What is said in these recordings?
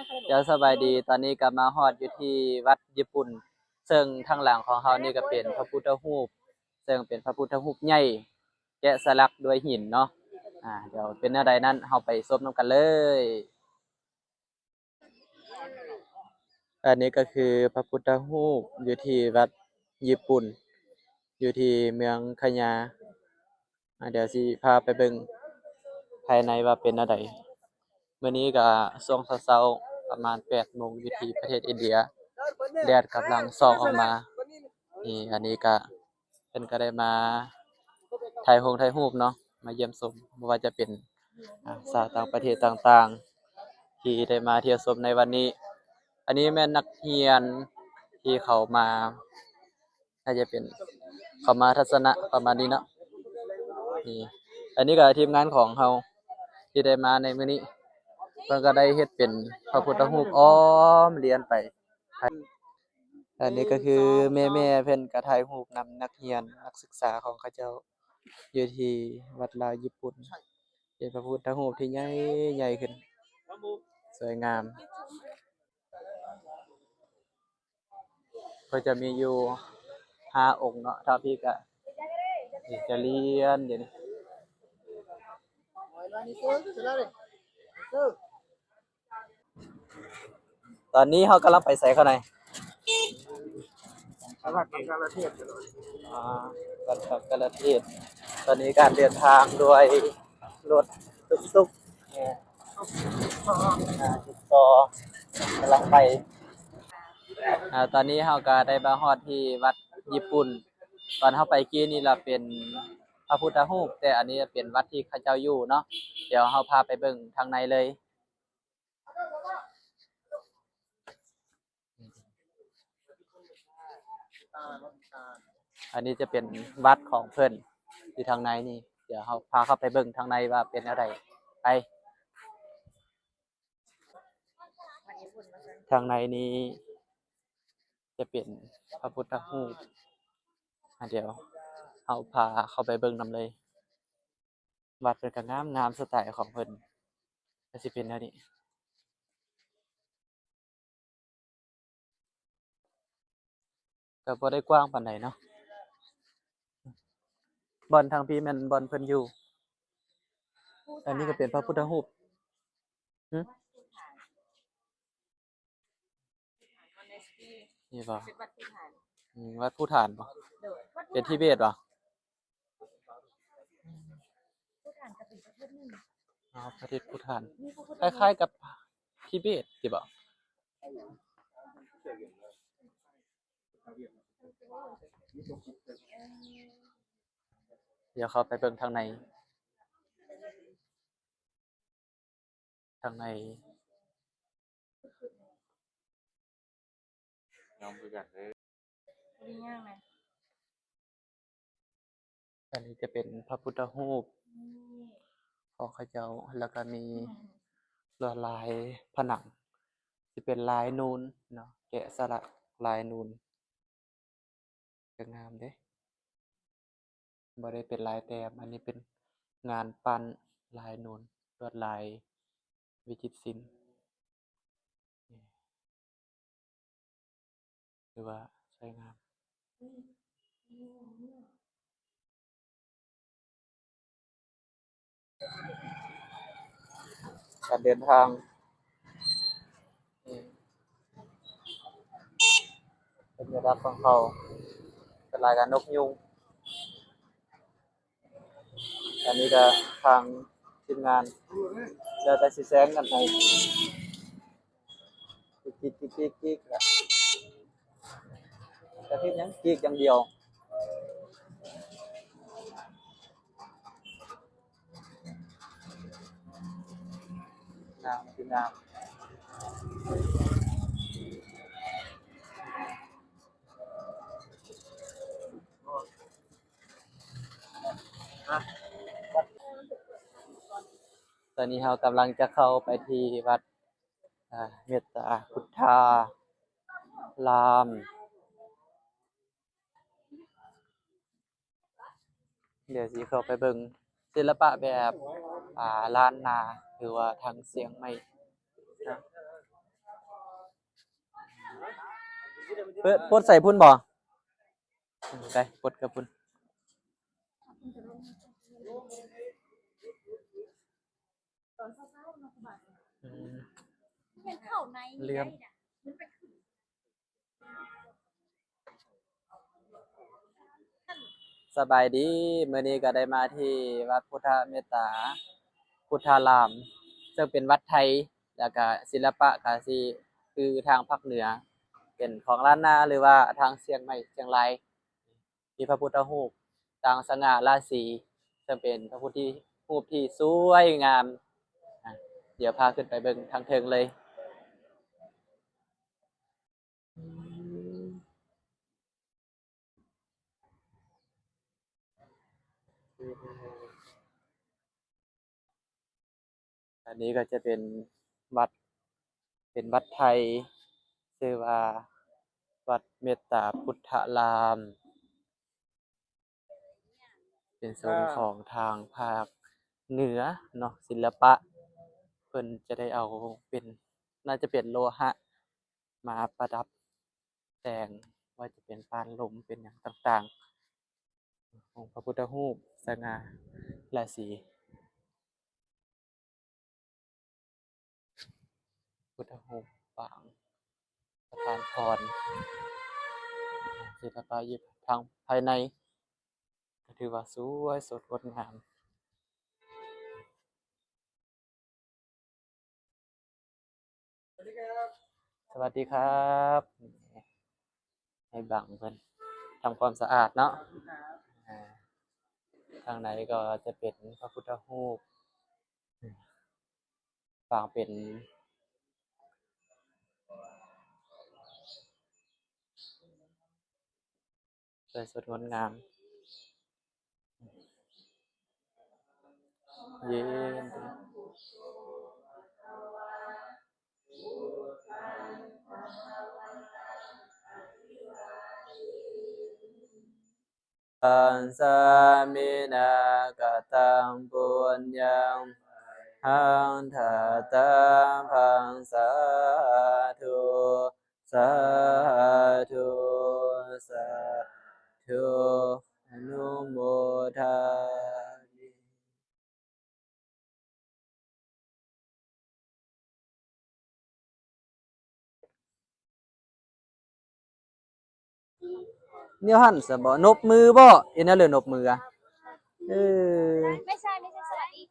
ເຈົ້າ ສະບາຍດີ. ຕອນນີ້ກໍມາຮອດຢູ່ທີ່ວັດຍີ່ປຸ່ນ ເຊິ່ງທາງຫຼັງຂອງເຮົານີ້ກໍເປັນພະພຸດທະຮູບ ເຊິ່ງເປັນພະພຸດທະຮູບໃຫຍ່ ແກະສະຫຼັກດ້ວຍຫີນເນາະ. ອາ ດຽວເປັນແນວໃດນັ້ນ ເຮົາໄປຊົມນຳກັນເລີຍ. ອັນນີ້ກໍຄືພະພຸດທະຮູບຢູ່ທີ່ວັດຍີ່ປຸ່ນ ຢູ່ທີ່ເມືອງຂະຫຍາ. ອາ ດຽວຊິພາໄປເບິ່ງພາຍໃນວ່າເປັນແນວໃດ. ມື້ນີ້ກໍຊ່ວງເຊົ້າໆ ປະມານແປດໂມງ ຢູ່ທີ່ປະເທດອິນເດຍ ແດດກຳລັງສ່ອງອອກມາ. ນີ້ ອັນນີ້ກໍ ເພິ່ນກໍໄດ້ມາຖ່າຍຮົງຖ່າຍຮູບເນາະ ມາຢ້ຽມຊົມ ບໍ່ວ່າຈະເປັນ ອາ ຊາວຕ່າງປະເທດຕ່າງໆ ທີ່ໄດ້ມາທ່ຽວຊົມໃນວັນນີ້. ອັນນີ້ແມ່ນນັກຮຽນທີ່ເຂົາມາ ໜ້າຈະເປັນເຂົາມາທັດສະນະປະມານນີ້ເນາະ. ນີ້ ອັນນີ້ກໍທີມງານຂອງເຮົາທີ່ໄດ້ມາໃນມື້ນີ້ ເພິ່ນກໍໄດ້ເຮັດເປັນພະພຸດທະຮູບອ້ອມລຽນໄປ. ອັນນີ້ກໍຄືແມ່ໆ ເພິ່ນກໍຖ່າຍຮູບນຳນັກຮຽນນັກສຶກສາຂອງເຂົາເຈົ້າ ຢູ່ທີ່ວັດລາວຍີ່ປຸ່ນ. ເປັນພະພຸດທະຮູບທີ່ໃຫຍ່ ໃຫຍ່ຂຶ້ນ ສວຍງາມ. ເພິ່ນຈະມີຢູ່ຫ້າອົງເນາະ. ທາງພີ້ກະຈະລຽນຢູ່ນີ້. ຕອນນີ້ເຮົາກຳລັງໄປໃສເຂົ້າໃນ? ວັດບັງກະລາເທດ. ອາ ວັດບັງກະລາເທດ. ຕອນນີ້ການເດີນທາງດ້ວຍລົດຕຸກໆ ອາ ຕຸກໆ ກຳລັງໄປ. ອາ ຕອນນີ້ເຮົາກໍໄດ້ມາຮອດທີ່ວັດຍີ່ປຸ່ນ. ຕອນເຮົາໄປກີ້ນີ້ລະເປັນພະພຸດທະຮູບ ແຕ່ອັນນີ້ເປັນວັດທີ່ເຂົາເຈົ້າຢູ່ເນາະ. ດຽວເຮົາພາໄປເບິ່ງທາງໃນເລີຍ. ອັນນີ້ຈະເປັນວັດຂອງເພິ່ນທີ່ທາງໃນນີ້. ດຽວເຮົາພາເຂົ້າໄປເບິ່ງທາງໃນວ່າເປັນແນວໃດ. ໄປ. ທາງໃນນີ້ຈະເປັນພະພຸດທະຮູບ. ອາ ດຽວເຮົາພາເຂົ້າໄປເບິ່ງນຳເລີຍ. ວັດເພິ່ນກໍງາມໆ ສະໄຕຂອງເພິ່ນກໍຊິເປັນແນວນີ້. ກໍບໍ່ໄດ້ກວ້າງປານໃດເນາະ. ບ່ອນທາງພີ້ແມ່ນບ່ອນເພິ່ນຢູ່. ອັນນີ້ກໍເປັນພະພຸດທະຮູບ. ຫຶ? ນີ້ບໍ່? ເປັນວັດພູຖານ. ອືມ ວັດພູຖານບໍ່? ໂດຍ. ເປັນທິເບດບໍ່? ພູຖານກໍເປັນປະເທດໜຶ່ງ. ອໍ ປະເທດພູຖານ. ມີພະພຸດທະຮູບ ຄ້າຍໆກັບທິເບດຕິບໍ່? ດຽວເຂົ້າໄປເບິ່ງທາງໃນ. ທາງໃນ ງາມຄືກັນເດີ. ອັນນີ້ຈະເປັນພະພຸດທະຮູບ ນີ້ ຂອງເຂົາເຈົ້າ ແລ້ວກໍມີ ອືມ ລວດລາຍຜະໜັງ ຊິເປັນລາຍນູນເນາະ ແກະສະຫຼັກລາຍນູນ. ກໍງາມເດ້ ບໍ່ໄດ້ເປັນລາຍແຕ້ມ. ອັນນີ້ເປັນງານປັ້ນລາຍນູນ ລວດລາຍວິຈິດສິນ ຖືວ່າສວຍງາມ. ການເດີນທາງ ອືມ ສັນຍາລັກຂອງເຂົາ ເປັນລາຍການນົກຍຸງ. ອັນນີ້ກໍທາງທີມງານ ແລ້ວແຕ່ຊິແຊງກັນໄປ. ກິກໆໆໆ ລະ ຈະເຮັດຫຍັງ? ກິກຢ່າງດຽວ. ງາມ ຄືງາມ. ຕອນນີ້ເຮົາກຳລັງຈະເຂົ້າໄປທີ່ວັດ ອາ ເມດຕາພຸດທາລາມ. ດຽວຊິເຂົ້າໄປເບິ່ງສິລະປະແບບ ອາ ລ້ານນາ ຫຼືວ່າທາງຊຽງໃໝ່ນະ. ເອີ ປົດໃສ່ພຸ້ນບໍ່? ໄປປົດກັບພຸ້ນ. ອືມ ເລື່ອມ. ສະບາຍດີ, ມື້ນີ້ກໍໄດ້ມາທີ່ວັດພຸດທະເມດຕາ ພຸດທາລາມ ເຊິ່ງເປັນວັດໄທ ແລ້ວກະສິລະປະກະຊິຄືທາງພາກເໜືອ ເປັນຂອງລ້ານນາ ຫຼືວ່າທາງຊຽງໃໝ່ ຊຽງລາຍ. ມີພະພຸດທະຮູບປາງສະຫງ່າລາສີ ເຊິ່ງເປັນພະພຸດທະຮູບທີ່ສວຍງາມ. ອາ ດຽວພາຂຶ້ນໄປເບິ່ງທາງເທິງເລີຍ. ອັນນີ້ກໍຈະເປັນວັດ ເປັນວັດໄທ ຊື່ວ່າວັດເມດຕາພຸດທະລາມ ເປັນໂຊນຂອງທາງພາກເໜືອເນາະ. ສິລະປະເພິ່ນຈະໄດ້ເອົາເປັນ ໜ້າຈະເປັນໂລຫະ ມາປະດັບແຕ່ງ ວ່າຈະເປັນປານລົມ ເປັນຫຍັງຕ່າງໆ ຂອງພະພຸດທະຮູບສະຫງ່າລາສີ, ພຸດທະຮູບປາງປະທານພອນ, ສິລະປະຢູ່ທາງພາຍໃນ ກໍຖືວ່າສວຍສົດງົດງາມ. ສະຫວັດດີຄັບ ໃຫ້ບັງເພິ່ນທຳຄວາມສະອາດເນາະ. ອາ ທາງໃນກໍຈະເປັນພະພຸດທະຮູບ ປາງເປັນ ສວຍສົດງົດງາມ ເຢັນດີ. ປັນສະມິນາກະຕັງປຸນຍັງ ຫັງທາຕັງພັງ ສາທຸ ສາທຸ ສາທຸ ອະນຸໂມທາມິ. ແນວຫັ້ນຊະບໍ? ນົບມືບໍ? ເຮັດແນວເລີ ນົບມືອະ? ເອີ ໄມ່ໃຊ່ ໄມ່ໃຊ່ ສະຫວັດດີ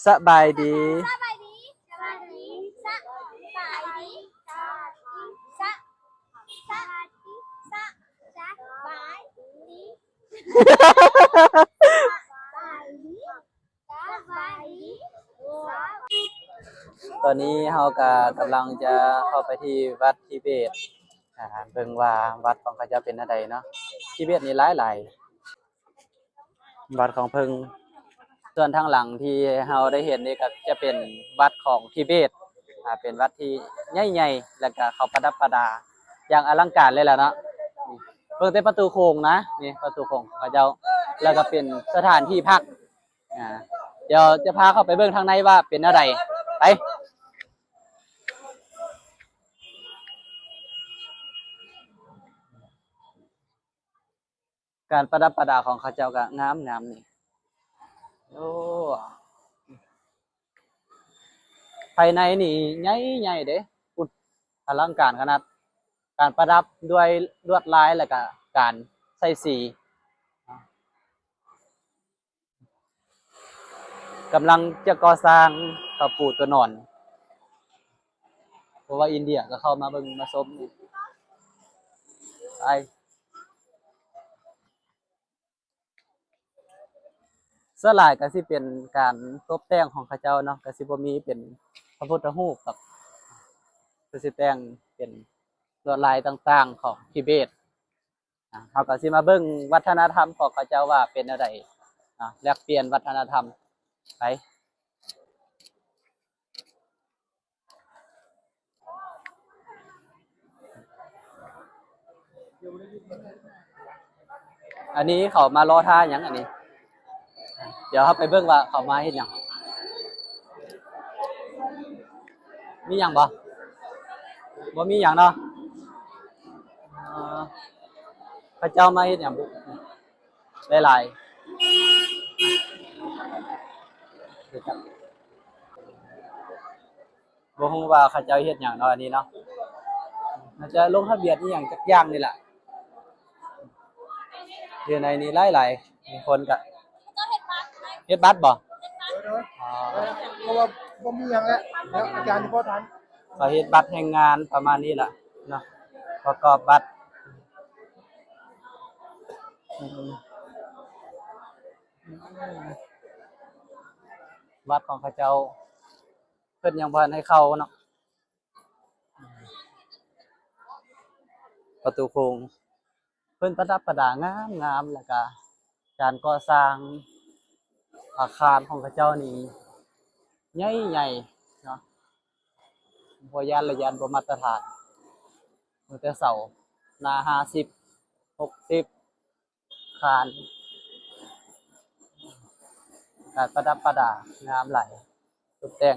ສະບາຍດີ ສະບາຍດີ ສະບາຍດີ ສະບາຍດີ ສະ ສະ ສະ ສະບາຍດີ ສະບາຍດີ. ຕອນນີ້ເຮົາກະກຳລັງຈະເຂົ້າໄປທີ່ວັດທິເບດ ອາ ເບິ່ງວ່າວັດຂອງເຂົາເຈົ້າເປັນແນວໃດເນາະ. ທິເບດນີ້ຫຼາຍໆ ວັດຂອງເພິ່ນ. ສ່ວນທາງຫຼັງທີ່ເຮົາໄດ້ເຫັນນີ້ກໍຈະເປັນວັດຂອງທິເບດ ອາ ເປັນວັດທີ່ໃຫຍ່ໆ ແລ້ວກະເຂົາປະດັບປະດາຢ່າງອະລັງການເລີຍແຫຼະເນາະ. ເບິ່ງແຕ່ປະຕູໂຂງນະ ນີ້ປະຕູໂຂງເຂົາເຈົ້າ ແລ້ວກໍເປັນສະຖານທີ່ພັກ. ອາ ດຽວຈະພາເຂົ້າໄປເບິ່ງທາງໃນວ່າເປັນແນວໃດ. ໄປ. ການປະດັບປະດາຂອງເຂົາເຈົ້າກໍງາມໆ ນີ້. ໂອ້ ພາຍໃນນີ້ໃຫຍ່ໆ ເດ້ ອຸດ ອະລັງການຂະໜາດ. ການປະດັບດ້ວຍລວດລາຍ ແລ້ວກະການໃສ່ສີ. ກຳລັງຈະກໍ່ສ້າງເຂົາປູຕົວນອນ ເພາະວ່າອິນເດຍກໍເຂົ້າມາເບິ່ງມາຊົມ. ໄປ. ສ່ວນຫຼາຍກໍຊິເປັນການຕົບແຕ່ງຂອງເຂົາເຈົ້າເນາະ, ກໍຊິບໍ່ມີເປັນພະພຸດທະຮູບດອກ, ກໍຊິແຕ່ງເປັນລວດລາຍຕ່າງໆຂອງທິເບດ. ອາ ເຮົາກໍຊິມາເບິ່ງວັດທະນະທຳຂອງເຂົາເຈົ້າວ່າເປັນແນວໃດເນາະ, ແລກປ່ຽນວັດທະນະທຳໄປ. ອັນນີ້ເຂົາມາລໍຖ້າຫຍັງອັນນີ້? ດຽວເຮົາໄປເບິ່ງວ່າເຂົາມາເຮັດຫຍັງ. ມີຫຍັງບໍ່? ບໍ່ມີຫຍັງເນາະ. ເຂົາເຈົ້າມາເຮັດຫຍັງບຸ ຫຼາຍໆ ບໍ່ຮູ້ວ່າເຂົາເຈົ້າເຮັດຫຍັງເນາະ ອັນນີ້ເນາະ ໜ້າຈະລົງທະບຽນອີ່ຫຍັງຈັກຢ່າງນີ້ແຫຼະ. ຢູ່ໃນນີ້ຫຼາຍໆ ມີຄົນກະເຮັດບັດບໍ່? ອໍ ເພາະວ່າບໍ່ມີຫຍັງແລ້ວ ແລ້ວອາຈານເພາະທັນ ເຂົາເຮັດບັດແຮງງານປະມານນີ້ລະເນາະ ປະກອບບັດ ອືມ ບັດຂອງເຂົາເຈົ້າ ເພິ່ນຍັງບໍ່ທັນໃຫ້ເຂົ້າເນາະ. ປະຕູໂຂງ ເພິ່ນປະດັບປະດາງາມໆ ແລ້ວກະການກໍ່ສ້າງອາຄານຂອງເຂົາເຈົ້ານີ້ໃຫຍ່ໆ ເນາະ ບໍ່ຢ້ານລະຢ້ານບໍ່ມາດຕະຖານ ມີແຕ່ເສົາໜ້າຫ້າສິບ ຫົກສິບ ຄານ ການປະດັບປະດາງາມຫຼາຍ ຕົບແຕ່ງ